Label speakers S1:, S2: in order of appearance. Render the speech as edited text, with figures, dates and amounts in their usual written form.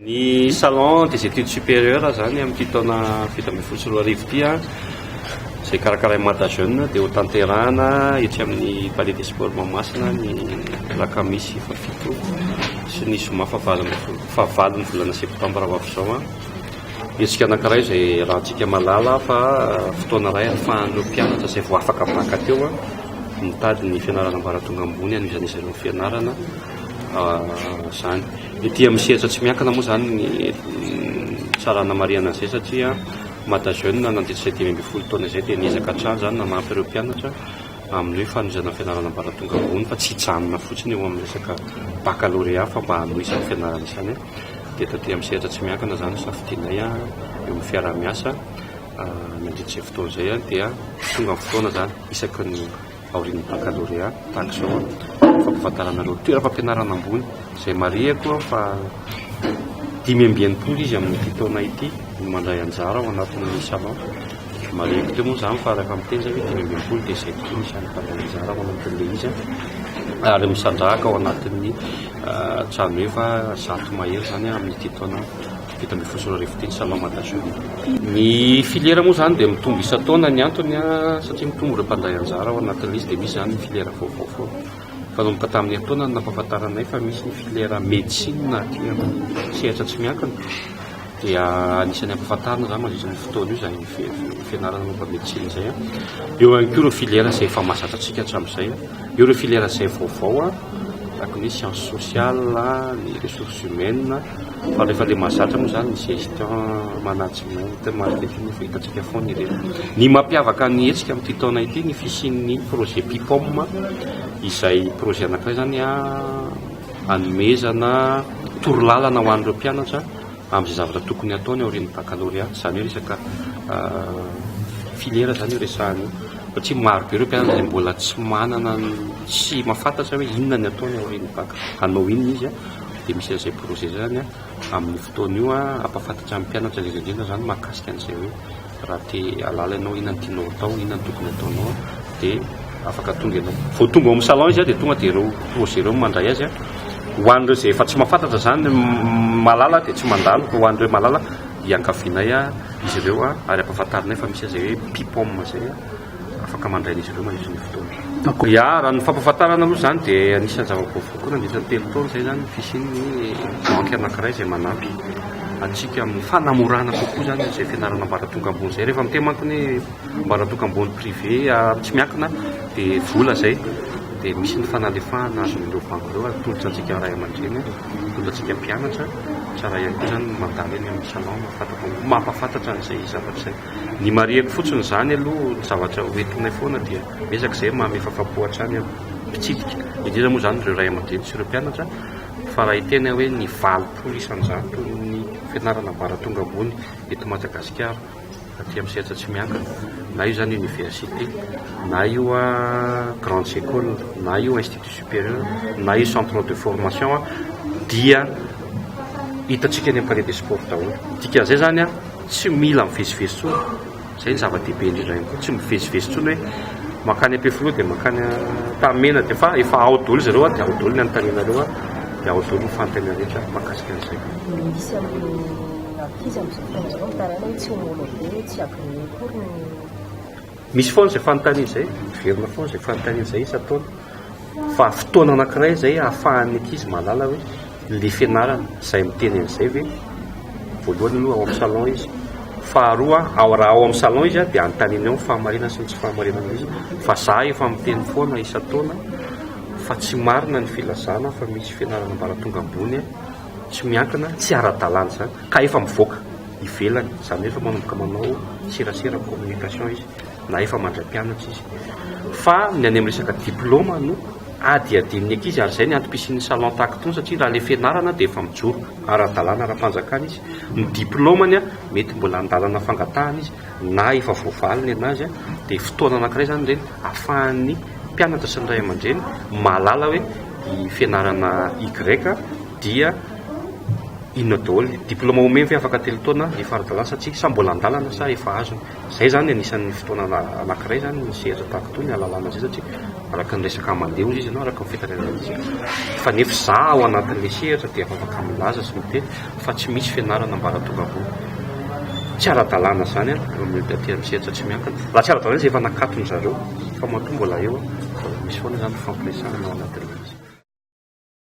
S1: Ny Salon des études supérieures izany amin'ity taona 2017 ity, izay karakarain'ny Mada Jeune, dia hotanterahina etsy amin'ny Palais des Sports Mahamasina ny alakamisy fahafito sy ny zoma fahavalo ny volana septambra ho avy izao. Hetsika anankiray izay iarahantsika mahalala fa fotoana iray ahafahan'ireo mpianatra izay vao afaka baka teo mitady ny fianarana ambaratonga ambony hanohizan'izy ireo ny fianarana izany. Ety amin'ny sehatra tsy miankina moa izany ny tsara hanamarihana an'izay satria Mada Jeune nandritra izay 15 taona izay dia niezaka hatrany izany nanampy ireo mpianatra amin'ny hoe fanohizana ny fianarana ambaratonga ambony fa tsy hijanona fotsiny eo amin'ny resaka baccalauréat fa mba hanohy izany fianarana izany. Dia taty amin'ny sehatra tsy miankina izany no safidianay eo amin'ny fiaraha-miasa nandritra izay fotoana izay dia tonga ny fotoana izany isaky ny aorian'ny baccalauréat tahaka izao fampahafantarana ireo toeram-pampianarana ambony izay marihiko fa 65 izy amin'ity taona ity no mandray anjara ao anatin'ny salon. Marihiko teo moa izany fa rehefa miteny izay hoe 65 dia izay tokoa ny isan'ny mpandray anjara ao anatin'ilay izy ary misandrahaka ao anatin'ny trano efa 100 mahery izany amin'ity taona 2017 ity ny salon Mada Jeune. Ny filière moa izany dia mitombo isan-taona ny antony satria mitombo ireo mpandray anjara ao anatin'ilay izy dia misy izany ny filière vaovao foana. Fa nanomboka tamin'ny herintaona no nampahafantaranay fa misy ny filière médecine aty amin'ny sehatra tsy miankina dia anisan'ny ampahafantarina izany mandritra ny fotoana io izay fianarana momba médecine izay. Eo ihany koa ireo filière izay efa mahazatra antsika hatramin'izay. Eo ireo filière izay vaovao tahaka ny hoe sciences sociales, ny ressources humaines. Fa rehefa ilay mahazatra moa izany ny gestion, management, marketing efa hitantsika foana ireny. Ny mampiavaka ny hetsika amin'ity taona ity ny fisian'ny projet PIPOM izay projet anankiray izany hanomezana torolalana ho an'ireo mpianatra amin'izay zavatra tokony hataony aorian'ny baccalauréat. Izany hoe resaka filière izany io resahana io. Satria maro be ireo mpianatra izay mbola tsy manana, tsy mahafantatra hoe inona ny ataony aorian'ny bac, hanao inona izy. Dia misy an'izay projet izay izany amin'io fotoana io hampahafantatra ny mpianatra indrindra indrindra izany mahakasika an'izay hoe raha te hahalala ianao inona no tianao atao, inona no tokony ataonao dia afaka tonga ianao. Vao tonga ao amin'ny salon izy dia tonga dia ireo projet ireo no mandray azy. Ho an'ireo izay efa tsy mahafantatra izany mahalala dia tsy mandalo fa ho an'ireo mahalala iangavianay izy ireo ary ampahafantarinay fa misy an'izay hoe PIPOM izay. afaka mandray an'izy ireo mandritra ny fotoana. Ya, raha ny fampahafantarana aloha izany dia anisan'ny zava-baovao koa nandritra ny 3 taona izay izany ny fisian'ny banky anankiray izay manampy antsika amin'ny fanamorana kokoa izany izay fianarana ambaratonga ambony izay. Rehefa miteny manko ny hoe ambaratonga ambony privé tsy miankina dia vola izay, dia misy ny fanalefahana azon'ireo banky ireo atolotra antsika ray aman-dreny, atolotra antsika mpianatra. Tsara ihany koa izany ny mandalo eny amin'ny salon mampahafantatra an'izay zavatra izay. Ny marihiko fotsiny izany aloha ny zavatra ho entinay foana dia miezaka izay manome fafapo hatrany amin'ny mpitsidika, indrindra moa izany ireo ray aman-dreny sy ireo mpianatra fa raha hiteny aho hoe ny 80% ny fianarana ambaratonga ambony eto Madagasikara aty amin'ny sehatra tsy miankina na io izany université na io grandes écoles na io institut supérieur na io centre de formation dia hitantsika eny amin'ny palais des sports daholo. Dikan'izay izany Tsy mila mivezivezy intsony, izay ny zava-dehibe indrindra ihany koa, tsy mivezivezy intsony hoe mankany Ampefiloha dia mankany Antanimena dia fa efa ao daholo zareo dia ao daholo ny anontanianareo dia ao daholo ny fanontaniana rehetra mahakasika an'izay.
S2: Misy amin'ny ankizy amin'izao fotoana izao mitaraina hoe tsy homologué, tsy agréé akory ny.
S1: Misy foana izay fanontaniana izay, miverina foana izay fanontaniana izay isan-taona. Fa fotoana anankiray izay ahafahan'ny ankizy mahalala hoe ilay fianarana, izay miteny an'izay ve? Voalohany aloha ao amin'ny salon izy. Faharoa, ao raha ao amin'ny salon izy dia anontaniana eo ny fahamarinana sy ny tsy fahamarinana izy. Fa za efa miteny foana isan-taona fa tsy marina ny filazana fa misy fianarana ambaratonga ambony tsy miankina, tsy ara-dalàna izany, ka efa mivoaka ivelany, izany hoe efa manomboka manao serasera, communication izy. na efa mandray mpianatra izy. Fa ny any amin'ny resaka diplaoma no adihadian'ny ankizy ary izay ny antom-pisian'ny salon tahaka itony satria raha ilay fianarana dia efa mijoro ara-dalàna ara-panjakana izy. Ny diplaomany mety mbola an-dalana fangatahana izy na efa voavaly ny an'azy dia fotoana anankiray izany ireny ahafahan'ny mpianatra sy ny ray aman-dreny mahalala hoe ny fianarana Y dia inona daholo. Diplaoma omeny ve afaka 3 taona efa ara-dalàna sa tsia sa mbola an-dalana sa efa azony. Izay izany anisan'ny fotoana anankiray izany ny sehatra tahaka itony ahalalana izay satria Araka ny resaka mandeha hozy izy ianao, araka ny fitarainana izy. Fa nefa za ao anatin'ilay sehatra dia efa afaka milaza sy miteny fa tsy misy fianarana ambaratonga ambony. Tsy ara-dalàna izany an, eo amin'ny aty amin'ny sehatra tsy miankina. Raha tsy ara-dalàna izy efa nakatony zareo, fa matoa mbola eo an, mbola misy foana izany fifampiresahana ao anatin'ilay.